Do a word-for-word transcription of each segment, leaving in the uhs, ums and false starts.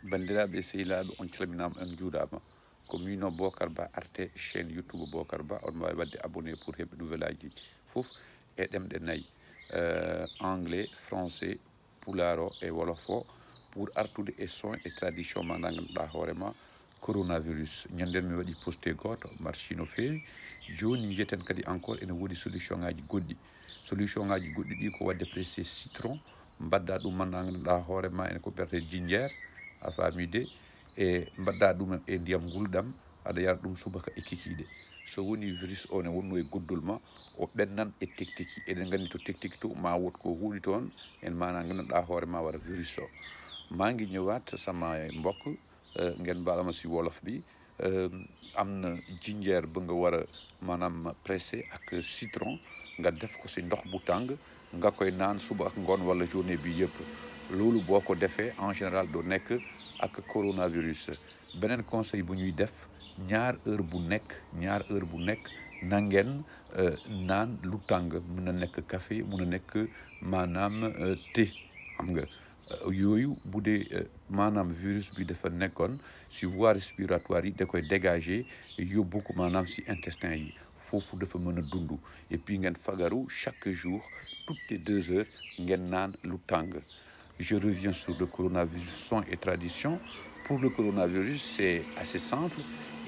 Banndiraaɓe e sehilaaɓe, on calminaama, on njuuraama. Ko miino Bocar Ba, arte chaîne YouTube Bocar Ba. On mbaawi waɗde abonné pour heɓde nouvelle aji fof e ɗemɗe nayi, euh, anglais, français, pulaar o e wolof o, pour artude e son e tradition ma nannganɗaa hoore ma, coronavirus. Ñanden mi waɗi posté gooto, marchi no feewi. Jooni njiyeten kadi encore ene woodi solution ngaji goɗɗi. Solution ngaji goɗɗi ɗi ko waɗde pressé citron, mbadda ɗum ma nannganɗaa hoore ma, ene ko mbiyetee ginger, a faami de, e mbadda ɗum e ndiyam ngulɗam, aɗa yara ɗum subaka e kikiiɗe. So woni virus o ne wonno e goddol ma, o ɓennan e tektiki. Eɗen nganndi to tektiki to, ma wot ko huuɗi toon, en ma nannganɗaa hoore ma wara virus o. Ma ngi ñëwaat sama mbokk, eh, ngeen baal ma si wolof bi, eh, am na ginger ba nga war a, maanaam, pressé ak citron, nga def ko si ndox bu tàng, nga koy naan suba ak ngoon wala journée bi yëpp. Loolu boo ko defee, en général, doo nekk ak coronavirus. Beneen conseil bu ñuy def, ñaar heure bu nekk, ñaar heure bu nekk, na ngeen, euh, naan lu tàng. Mun na nekk café, mun na nekk, maanaam, euh, thé. Xam nga, euh, yooyu, bu dee, euh, maanaam, virus bi dafa nekkoon si voie respiratoire yi, da koy dégager, yóbbu ko, maanaam, si intestin yi. Foofu dafa mën a dund. Et puis, ngeen fagaru chaque jour, toutes les deux heures, ngeen naan lu tàng. Je reviens sur le coronavirus, son et tradition. Pour le coronavirus, c'est assez simple.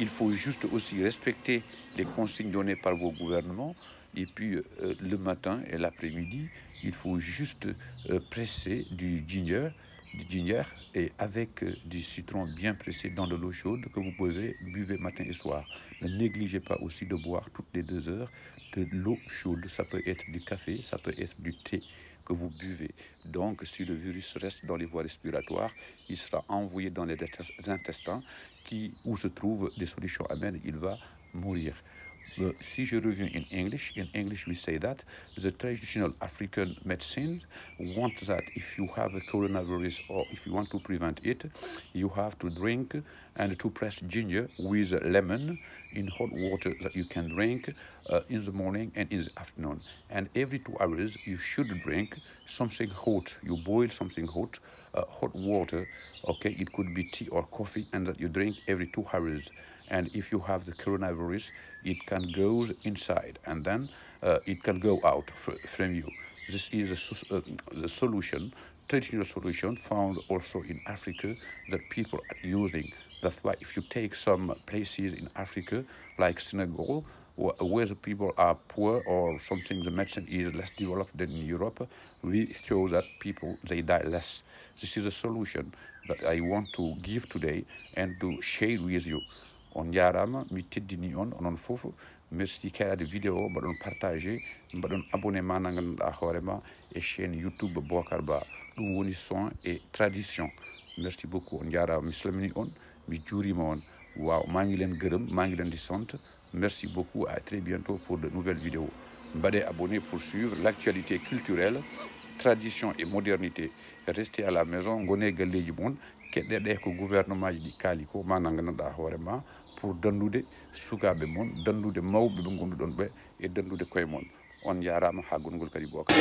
Il faut juste aussi respecter les consignes données par vos gouvernements. Et puis, euh, le matin et l'après-midi, il faut juste, euh, presser du ginger, du ginger et avec, euh, du citron bien pressé dans de l'eau chaude que vous pouvez buver matin et soir. Ne négligez pas aussi de boire toutes les deux heures de l'eau chaude. Ça peut être du café, ça peut être du thé que vous buvez. Donc, si le virus reste dans les voies respiratoires, il sera envoyé dans les intestins qui, où se trouvent des solutions amères. Il va mourir. Uh, si je reviens in English, in English we say that the traditional African medicine wants that if you have a coronavirus or if you want to prevent it, you have to drink and to press ginger with lemon in hot water that you can drink, uh, in the morning and in the afternoon. And every two hours, you should drink something hot. You boil something hot, uh, hot water. Okay, it could be tea or coffee, and that you drink every two hours. And if you have the coronavirus, it can go inside, and then, uh, it can go out fr-, from you. This is a sus-, uh, the solution, traditional solution found also in Africa that people are using. That's why if you take some places in Africa, like Senegal, wh-, where the people are poor or something, the medicine is less developed than in Europe, we show that people, they die less. This is a solution that I want to give today and to share with you. On njaaraama, mi teddini on, onon fof. Merci keɗaade vidéo o, mbaɗon partagé, mbaɗon abonné ma nannganɗaa hoore ma e chaîne YouTube Bocar Ba. Ɗum woni son et tradition. Merci beaucoup, on njaaraama, mi salmini on, mi juuriima on. Waaw, maa ngi leen gërëm, maa ngi leen di sant. Merci beaucoup, à très bientôt pour de nouvelles vidéos. Mbaɗee abonné pour suivre l'actualité culturelle, tradition et modernité. Restez à la maison, ngonee galleeji mon, keɗɗee ɗe ko gouvernement ji ɗi kaali ko, ma nannganɗaa hoore ma, pour danndude sukaaɓe mon, danndude mawɓe ɓe ngonnduɗon ɓe, e danndude koye mon. On njaaraama, haa gonngol kadi Bocar.